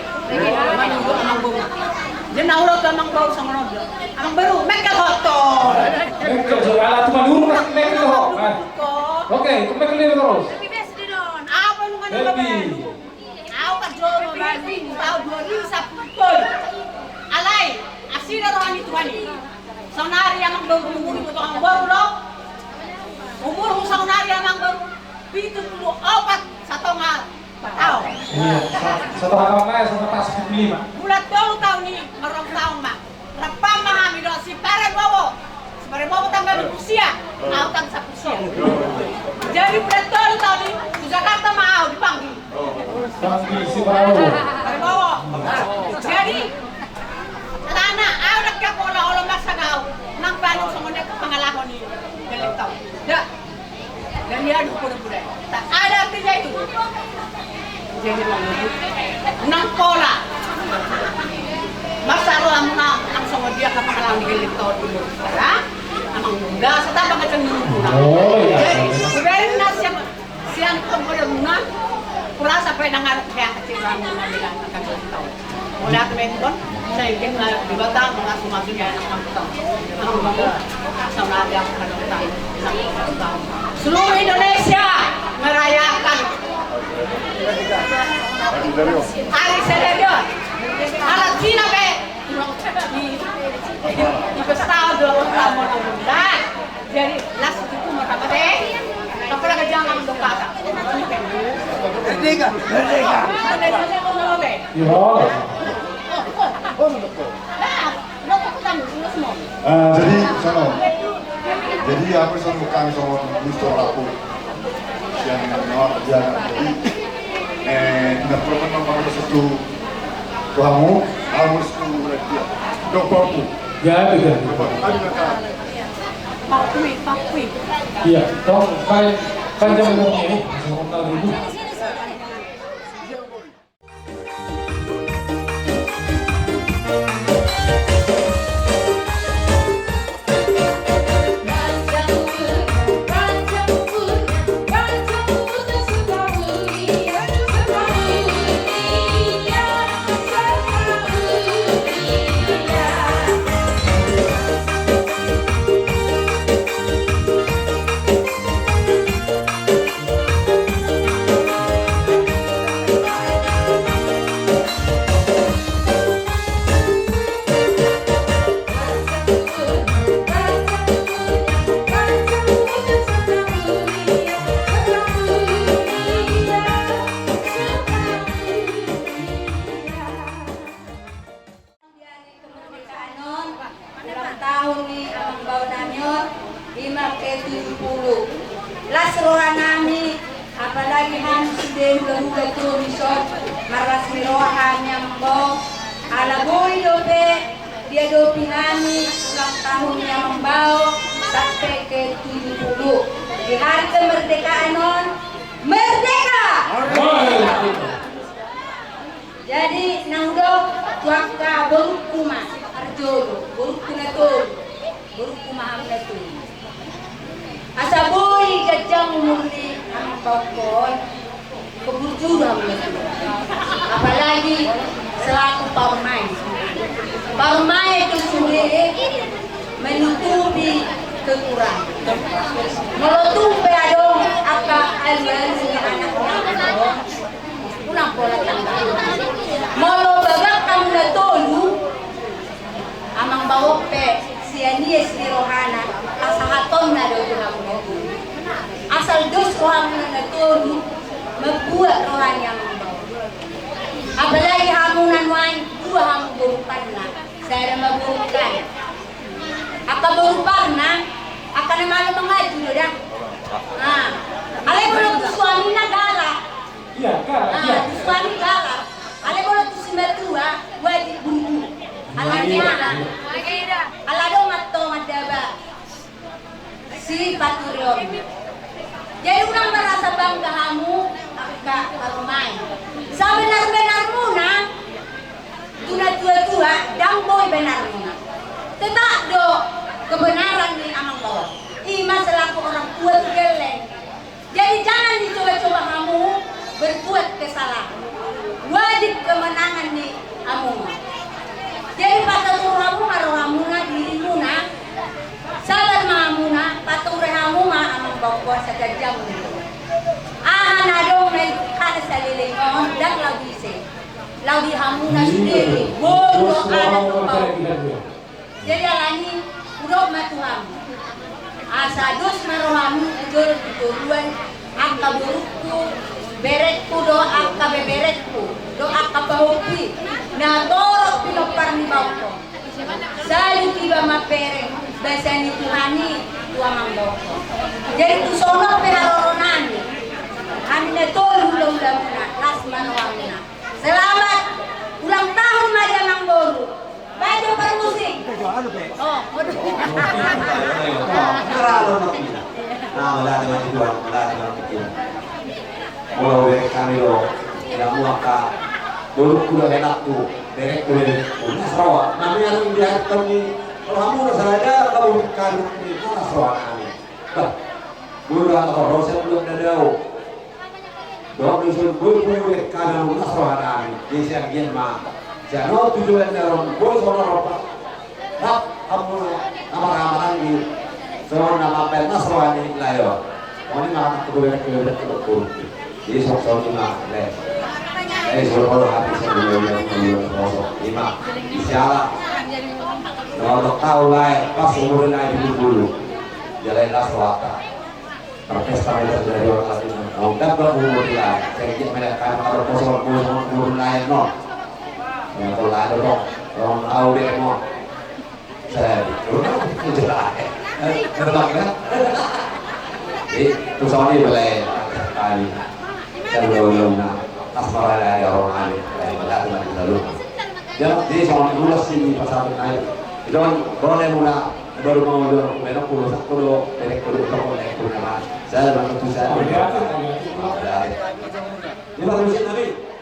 Manurut amangboru. Jadi na huboto amangboru songon on do. Amangboru, mengkel ho to. Mengkel ho, ala tu manurut, mengkel ho. Oke, mengkel ho terus. Happy birthday, Don. Apa nunga na. Happy. Au kan jolo bani, au dua ribu sapuluh. Alai, asi do roha ni Tuhan i. Saonari amangboru, umur diboto amangboru do. Umurmu saonari amangboru pitu pulu opat satonga taon. Iya, sa-, satonga taon ma, satonga taon, sepuluh lima. Bulan tolu taon i, marrong taon ma. Rap ma hami dohot si Pare Bowo. Si Pare Bowo tanggal dua puluh sia, au tanggal sapuluh sia. Jadi bulan tolu taon i, tu Jakarta ma au dipanggil. Panggil si Pare Bowo. Pare Bowo. Jadi, alana au dang pola olo marsagau, nang pe adong songon dia pangalaho ni gelleng taon. Dah. Dan dia ada poda-poda. Tak ada artinya itu. Jadi, nang pola. Masa rohamuna nang songon dia ka pangalaho ni gelleng taon dulu. Ya? Amang muda, setapa kecil dulu. Oh, iya. Jadi, kuberin nasihat sian pengkoda muna, kurasa pe nang ada pe kecil rohamuna bilang akan gelleng taon. Mauliate ma i, Tulang, sai anggiat ma Debata mangasumasu di anak bangso. Seluruh Indonesia merayakan Ari sadari on. Alat Cina pe. Di, di, di pesta do. Jadi las itu mau apa teh? Apa lagi jangan dong kakak. Merdeka, merdeka. Merdeka. Iya. Eh, jadi, sono. Jadi, ahu songon, kami songon Mister Lapu. Yang nawar kerja, jadi, eh, tidak perlu kan nomor satu. Kamu, kamu satu lagi. Dok, Papu. Ya, itu dia. Papu, ada nggak, Kak? Papu, Papu. Iya, tong, pan-, panjang umurnya, eh. Masih mau tahu dulu. Di ari kemerdekaan on, ulang tahun ni amang bao nami on, ima ke tujuh puluh. Las roha nami, apalagi hami sude hulahula tu dison, marlas ni roha hami amang bao. Ala boi dope diadopi hami ulang tahun ni amang bao sampe ke tujuh puluh. Di hari kemerdekaan on, merdeka! Jadi, na hudok tu angka borungku ma, parjolo, borungku na tolu, borungku ma hamu na tolu. Asa boi ganjang umur ni amang baonkon, keburju do hamu na tolu. Apalagi selaku parumaen. Parumaen do sude menutupi kekurangan. Molo tung pe adong angka alualu ni anak ni amang baonkon, unang pola tangkas. Molo bagak hamu na tolu, amang bao pe sian ias ni rohana, pasahatonna do tu hamu na tolu. Asal dos rohamuna na tolu, mambuat roha ni amang bao. Apalagi hamu na nuaeng dua hamu boru parna, sada ma boru kan. Angka boru parna, angka na malo mangaji do da. Ah, alai molo tu suamina galak. Iya, galak. Ah, iya. Tu suami galak. Alai molo tu simatua, wajib burju. Alani aha? Ala dongan tongan daba. Sipaturion. Jadi unang merasa bangga hamu, angka parumaen. Sabenar-benarmuna, tu na tua-tua, ndang boi benarmuna. Tetap do kebenaran ni amang bao. Ima selaku orang tua tu gelleng. Jadi jangan dicoba-coba hamu berbuat kesalahan. Wajib kemenangan ni hamuna. Jadi paturuhon hamu ma rohamuna, dirimuna. Sabar ma hamuna, paturuhon hamu ma amang baonkon saganjang umur. Aha na adong na di hata saleleng on, ndang laho di ise. Laho di hamuna sendiri, boru dohot anak dohot parumaen. Jadi alani hudok ma tu hamu. Asa dos ma rohamu tu jolo tu toruan, angka borungku, berengku dohot angka beberengku, dohot angka pahompu i, na torop pinompar ni baonkon. Salut iba mambereng basa ni Tuhan i tu amang baonkon. Jadi tu son on pe haroro nami. Hami na tolu hulahulamuna, las ma rohamuna. Selamat ulang tahun ma di amang boru. Baik, permusik. Oh, waduh. Nah, mauliate ma di Tuhan, mauliate ma di Tuhan. Molo hubereng hami do, di hamu angka borungku dohot anakku, berengku, berengku. Las roha. Nami anu di hati kami, molo hamu na sada, kamu kami, las roha nami. Bah, molo angka parrosa, molo na dao. Dohot do son boi boi be kana las roha nami. Jadi sian gian ma. Sian on tu joloan ni ari on boi songon on. Rap hamu na marhamaranggi. Songon na mambaen las roha ni lae on. Songon i ma anak tu bebek bebek tu dokter. Jadi songon i ma lae. Eh, suruh kalau hati saya dulu, dulu, dulu, dulu. Ima, siala. Nomor tahu lah, pas umur naik di dulu. Jalan las rohata. Berpesta itu dari orang lain. Mau dapat umur dia. Saya kira mereka kan kalau kosong, kosong, umur lain, no. Ya, kalau ada dong, orang tahu deh, no. Jadi, jadi, tu soni bele kali. Saya udah udah na asmara ya orang lain. Saya berkata lagi lalu. Jadi, jadi sama dulu sini pasal naik. Jangan boleh mula baru mau udah, mereka kulo satu lo, mereka kulo toko, mereka kulo nama. Saya bantu tuh saya. Ini baru sih tadi.